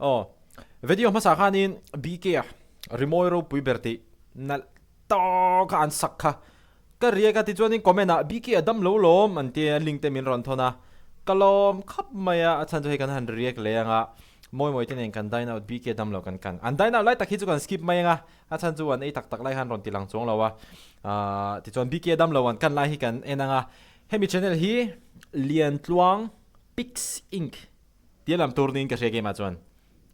Aw video hmasa khanin BK a rimawi ropui ber tih nalh tawk a an sak kha ka riak a tichuanin comment ah BK a dam lo lawm an tia link te min rawn thawn a ka lawm khap mai a a chhan chu hei kan han riak leh ang a mawi mawi te nen kan dine out BK dam lo kan kan an dine out lai tak hi chu kan skip mai ang a a chhan chu an ei tak tak lai khan rawn ti lang chuang lo a ahh tichuan BK dam lo an kan lai hi kan en ang a hemi channel hi Liantluang Pics Inc tia lam tur niin ka hria keimah chuan.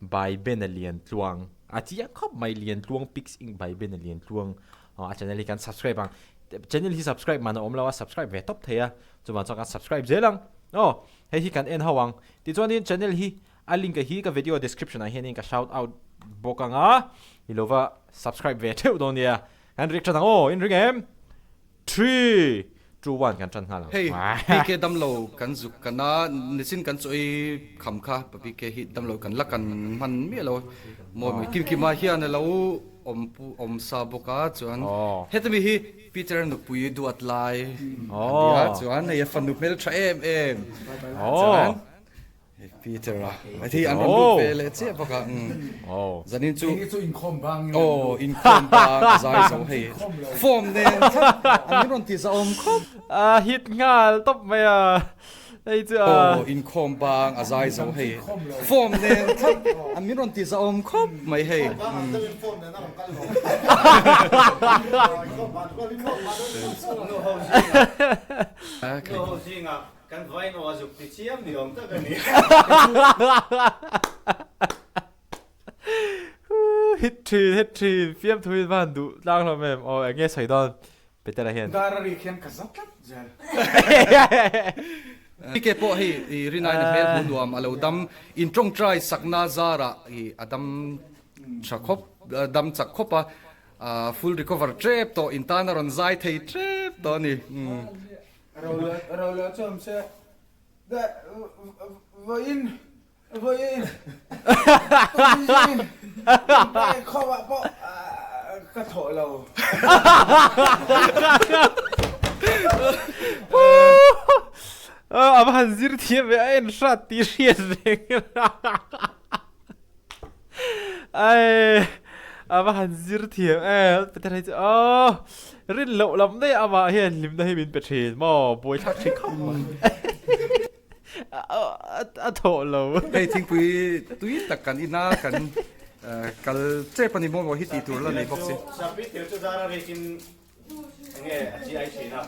By Ben a lian tluang a chiang khawp mai lian tluang pics ink by Ben a lian tluang a channel hi kan subscribe ang channel hi subscribe man a awm lo a subscribe ve tawp thei a chuvang chuan kan subscribe zel ang aw hei hi kan en ho ang tichuanin channel hi a link a hi ka video description ah hianin ka shout out bawk ang a i lo va subscribe ve theuh dawn nia kan reaction ang aw in ring em. Three, two, one kan ṭan nghal ang. Hei, PK damlo kan zuk kan a, nichin kan chaw ei kham kha PK hi damlo kan la kan hman miah lo mawi mawi kim kima hian a lo awm pu awm sa bawk a chuan heta mi hi Peter nupui duat lai a nia chuan hei a fanu hmelṭha em em chuan Peter a hei an rawn lut ve leh chiah bawk a zanin chu aw inkhawm bang a zai zo hei form nen thlap an min rawn ti zahawm khawp a hit nghal tawp mai a hei chu a aw inkhawm bang a zai zo hei form nen thlap an min rawn ti zahawm khawp mai hei Kan vain aw a zuk ti chiam ni awm tak a ni. Hit thin hit thin fiam thu in van duh tlang hlawm em aw eng nge sawi dawn Petera hian. Dar a rik hian ka za tlat zel. PK pawh hei i rinaiin a hmel hmuh nuam a lo dam in tawngtai sakna zarah i a dam tha khawp dam chak khawp a full recover tep tawh in tan a rawn zai thei tep tawh a ni. Ro lo chu awm se vawiin vawiin vawiin khawah pawh ka thawh lo. A va han zir thiam ve a en hrat tih hriat reng. Ai a va han zir thiam em Peter hei chu aw rin loh lam daih amah hian hlimna hi min pe thin maw buaithlak thin khawp mai a thawh lo. Hei thingpui tui tak kan in a kan kal tep a ni maw maw hi tih tur la nei bawk si. Sapi thil chu zar a rikin Enge a chi ai thin a.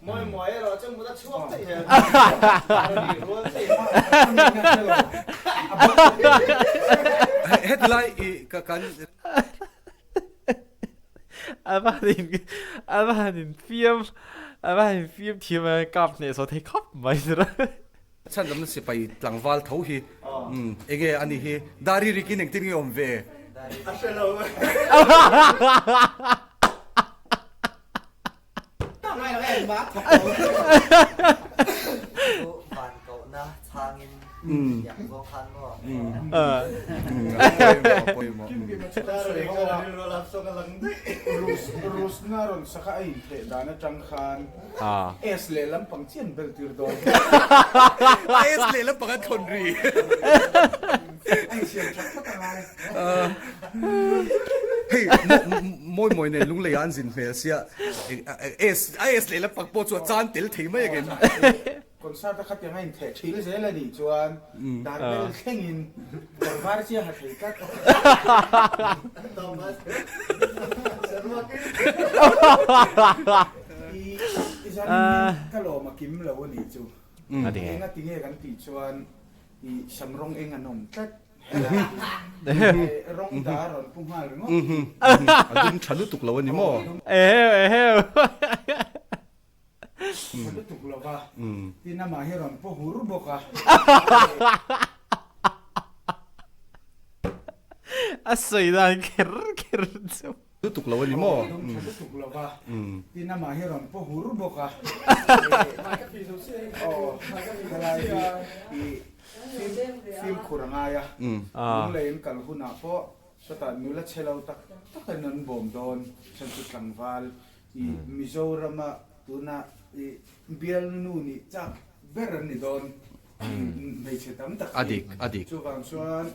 Mawi mawi erawh chu mut a chhuak daih zel. A ri rual daih. Heti lai i ka kan. A va han in a va han in fiam a va han in fiam thiam a kap hneh saw thei khawp mai zira. Chhandamna sipai tlangval tho hi enge a nih hi Dari Rikin engtin nge awm ve? A hre lo. Rusna rawn saka a intheh dan atang khan S lehlam pang chian bel tir dawn. S lehlam pang an thawn ri. A insiam that phawt a ngai. Hei mawi mawi nen lunglei ah an zin hmel sia S a S lehlam pang pawh chu a chan tel thei mai angem. Concert a khatiang a intheh thil zel a nih chuan dar bel thlengin kawr var chiah ha thei tlat. I zanin hi ka lawm a kim lo a nih chu. Enga tinge kan tih chuan i sam rawng eng an awm tlat. Rawng dar rawn pu nghal ringawt. A dum tha lutuk lo a ni maw? Eheu eheu. Tha lutuk lo va, tin amah hi rawn paw hur bawk a. A sawi dan kher kher chu. Lutuk lo a ni maw? Tha lutuk lo va, tin amah hi rawn paw hur bawk a. Aw, helai hi i fimkhur a ngai a, lunglei an kal hunah pawh chutah nula chhe lo tak takin an bawm dawn, chhan chu tlangval I Mizorama tuna i bialnu nih chak ber an ni dawn. Hmeichhe tam tak hi. A dik, a dik. Chuvang chuan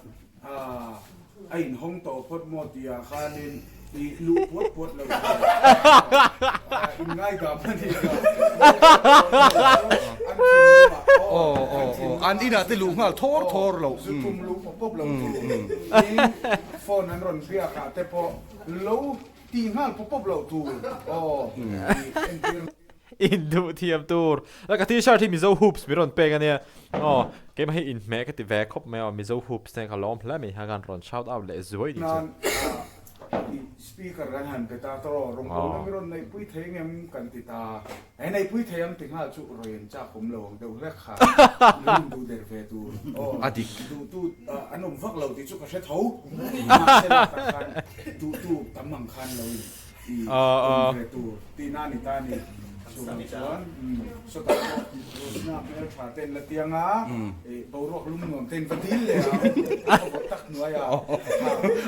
a inhawng tawh phawt maw tihah khanin i luh puat puat lo tur in ngaidam a ni ka. An thinlungah aw, an thinlungah. An inah te luh nghal thawr thawr lo. Zu tum luh pawp pawp lo tur. Tin, phone an rawn biakah te pawh lo tih nghal pawp pawp lo tur aw tih entir. Induh thiam tur. La ka t-shirt hi Mizo hoops min rawn pek ania. Aw, keimah hi inhmeh ka ti ve khawp mai aw, Mizo hoops te ka lawm hle mai kha khan rawn shout out leh zuai ni chu. Nan speaker kan han pe ta tawh, rawngbawlna mi rawn neihpui thei ngem kan ti ta. He neihpui thei ang ti nghal chu rawn chak awm lo ang deuh hlek kha. Min induh der ve tur. Aw, duhtu an awm vak lo tih chu ka hre tho. Mahse lakah khan duhtu tam ang khan lo in. I awm ve tur tihna a ni ta a ni. Chuvang chuan sawtah pawh Rosina hmeltha te an la tiang a, boruak lum nuam te in va dil leh a, a vawt tak hnuai a.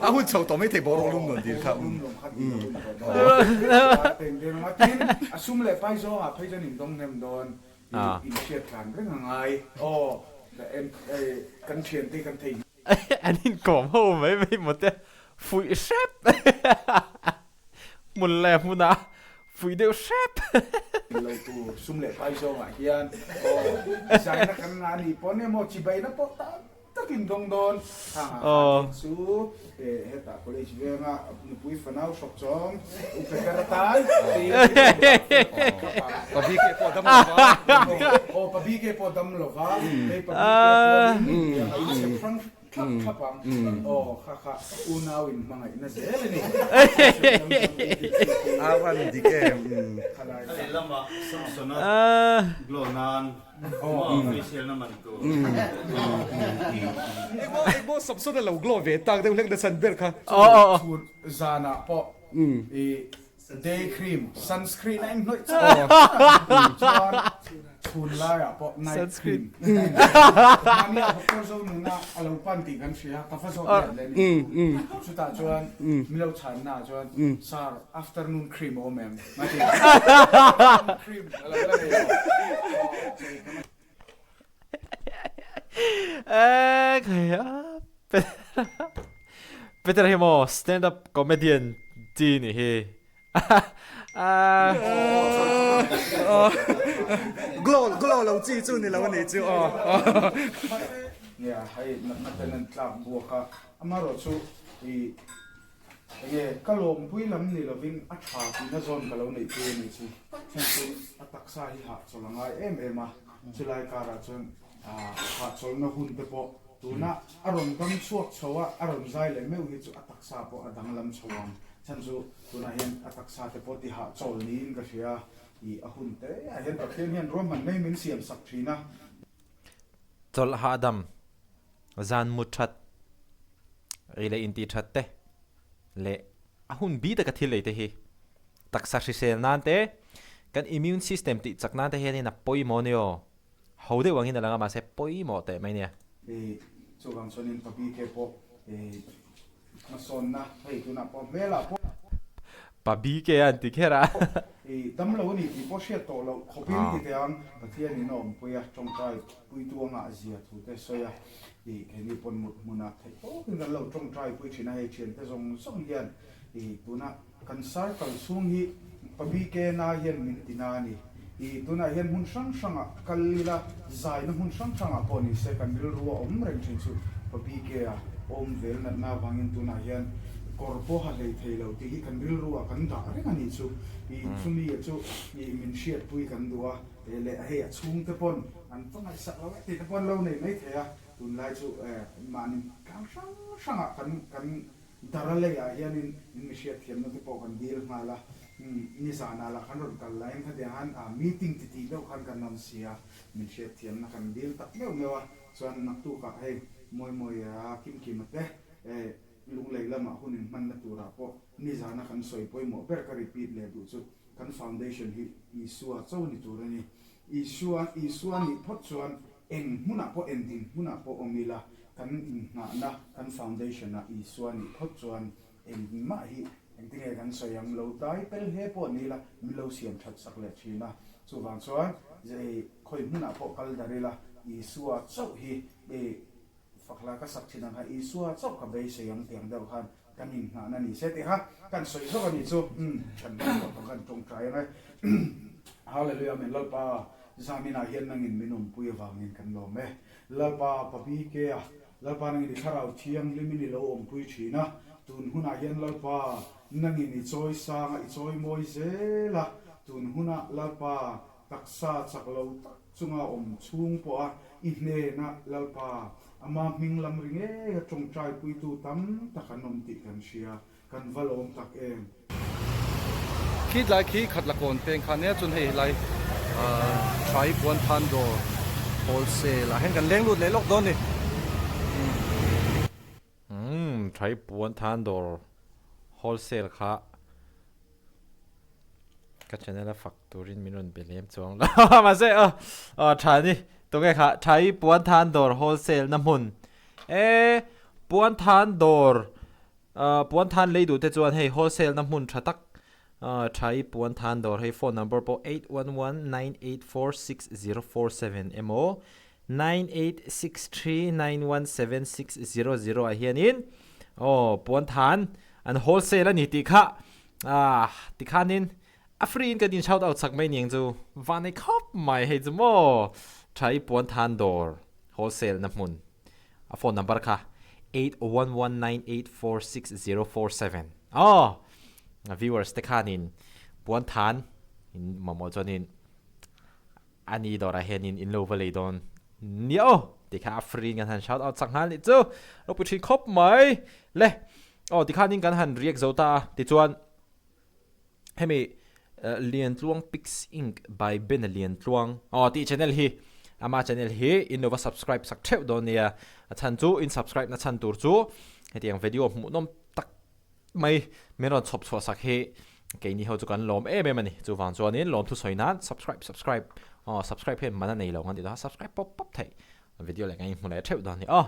A hun chho tawh maithei boruak lum nuam dil kha. Boruak lum nuam kha tih a hun tawh dawn. Te in dil ang a, tin a sum leh pai zawngah phei chuan in dawng hnem dawn i inhriat tlan reng a ngai. Aw, kan thiante kan thei. An inkawm ho mai mai maw te fuih hrep hmun leh hmunah fuih deuh hrep. Lo tur sum leh pai zawngah hian aw zaina kan ngah anih pawn emaw chibaina pawh tak takin dawng dawn hangah khan chu hetah college venga nupui fanau hrawk chawm u Peter atan tiin Pabike pawh dam lova. Aw Pabike pawh dam lova hei Pabike pualin a inchep hrang thlap thlap ang. Aw kha kha unau in hmangaihna zel a ni. A van dik em. A lehlamah Samsona glow nan facial na man tur. Engmaw engmaw Samsona lo glow ve tak deuh hlek nachhan ber kha. Chhun zanah pawh i Day cream, sunscreen a inhnawih chauh a, chuan chhun laiah pawh night cream. Mahni ah Doctor Zonuna a lo pan tih kan hria, ka va zawt let leh ni. Chutah chuan min lo chhanna ah chuan, Sir, afternoon cream a awm em? A ti a, afternoon cream a lo la nei lo. Peter hi maw stand up comedian chi nih hi. Glow glow lo chi chu ni lo a nih chu aw. Nia hei natna ten an tlak buak a, amaherawhchu i Enge ka lawmpui lam ni lovin a tha tihna zawn ka lo neih pui a nih chu. Chhan chu a taksa hi hahchawl a ngai em em a, chulai karah chuan hahchawlhna hun te pawh tuna a rawn dam chhuak chho a, a rawn zai leh meuh hi chu a taksa pawh a danglam chho ang. Chhan chu tunah hian a taksa te pawh ti hahchawl niin ka hria i a hun te ah hian Pathian hian ruahman mai min siam sak thin a. Chawlh hahdam Zan mut that ei leh intih that te leh a hun bi taka thil ei te hi taksa hrisel nan te kan immune system tih chak nan te hianin a pawimawh a ni aw. Ho deuh angin a lang a mahse pawimawh teh mai nia. I chuvang chuanin pa BK pawh i Hmasawnna hei tunah pawh hmelah pawh. Pa BK a an ti kher a. I dam lo a ni tih pawh hriat tawh loh khawpin ti teh ang Pathian in a awmpui a, tawngtai puitu a ngah zia thu te sawi a, i keini pawn mut hmunah theih tawkin kan lo tawngtai pui thin a, hei thiante zawng zawng hian i tuna kan circle chhung hi Pa BK na hian min ti na a ni. I tunah hian hmun hrang hrangah kal ila, zaina hmun hrang hrangah pawh ni se kan rilru a awm reng thin chu Pa BK a awm vel natna avangin tunah hian kawr pawh ha hlei thei lo tih hi kan rilru ah kan dah reng a nih chu. I chumi chu i min hriatpui kan duh a, leh hei a chhungte pawn an va ngaihsak lo e tih te pawh an lo nei mai thei a, tunlai chu mahni tlang hrang hrangah kan kan Dara leiah hianin in mi hriatthiamna te pawh kan dil nghal a, nizanah lah kan rawn kal laiin khatiang khan meeting ti tih deuh khan kan awm si a, min hriatthiamna kan dil tak meuh meuh a, chuan naktukah hei Mawimawi a Kimkima te Lunglei lamah hun inhmanna turah pawh nizana kan sawi pawimawh ber ka repeat leh duh chu kan foundation hi Isua cho ni tur a ni. Isua, Isua nih phawt chuan eng hmunah pawh eng ding hmunah pawh awm ila, kan innghahna, kan foundation-ah Isua nih phawt chuan engmah hi engtinge kan sawi ang lo dai pel hle pawh ni ila min lo siam that sak leh thin a. Chuvang chuan khawi hmunah pawh kal dar ila, Isua chauh hi i fak hla ka sak thin ang kha Isua chauh ka beisei ang tih ang deuh khan kan inhnahna ni se tih kha kan sawi zawk a nih chu. Umm chhan dang pawh tawh khan tawngtai ang e. Hallelujah Amen Lalpa zaminah hian nangin min awmpui avangin kan lawm e. Lalpa pa BK a Lalpa nangin i thlarau thianghlimin i lo awmpui thin a, tun hunah hian Lalpa nangin i chawi sang a, i chawi mawi zel a, tun hunah Lalpa taksa chak lo tak chunga awm chhung pawha i hnena Lalpa ama hming lam ri ngei a tawngtai puitu tam tak an awm tih kan hria, kan va lawm tak em. Khi tlai khi khat la kawn peng kha nia chuan hei helai Thai Puan Than Dawr wholesale ah hian kan leng lut leh lawk dawn ni. Umm Thai Puan Than Dawr wholesale kha ka channel a fak turin min rawn be lem chuang lo mahse aw aw tha ni tunge kha Thai Puan Than Dawr wholesale na hmun e Puan Than Dawr Puan than lei duh te chuan hei wholesale na hmun tha tak tha i puan than dawr hei phone number pawh 8119846047 emaw 9863917600 ah hianin aw puan than an wholesale a ni tih kha tikhanin a free in kan in shout out chak mai niang chu vanei khawp mai hei chu maw tha i puan than dawr wholesale na hmun. A phone number kha 8119846047 aw viewers te khanin puan than in mamawh chuanin ani dawrah hianin in lo va lei dawn nia aw tih kha a free in kan han shout out chak nghal nih chu ropui thin khawp mai le aw tikhanin kan han react zo ta a tichuan Hemi Liantluang Pics Inc by Bena Liantluang aw tih channel hi ama channel hi in lo va subscribe sak theuh dawn nia. A chhan chu in subscribe na chhan tur chu hetiang video hmuhnawm tak mai min rawn chhawp chhuah sak hi keini ho chu kan lawm em em a ni. Chuvang chuanin lawmthu sawi nan subscribe subscribe aw subscribe hian man a nei lo ang an ti dawn a subscribe pawp pawp theih video leh kan inhmu leh theuh dawn a ni aw.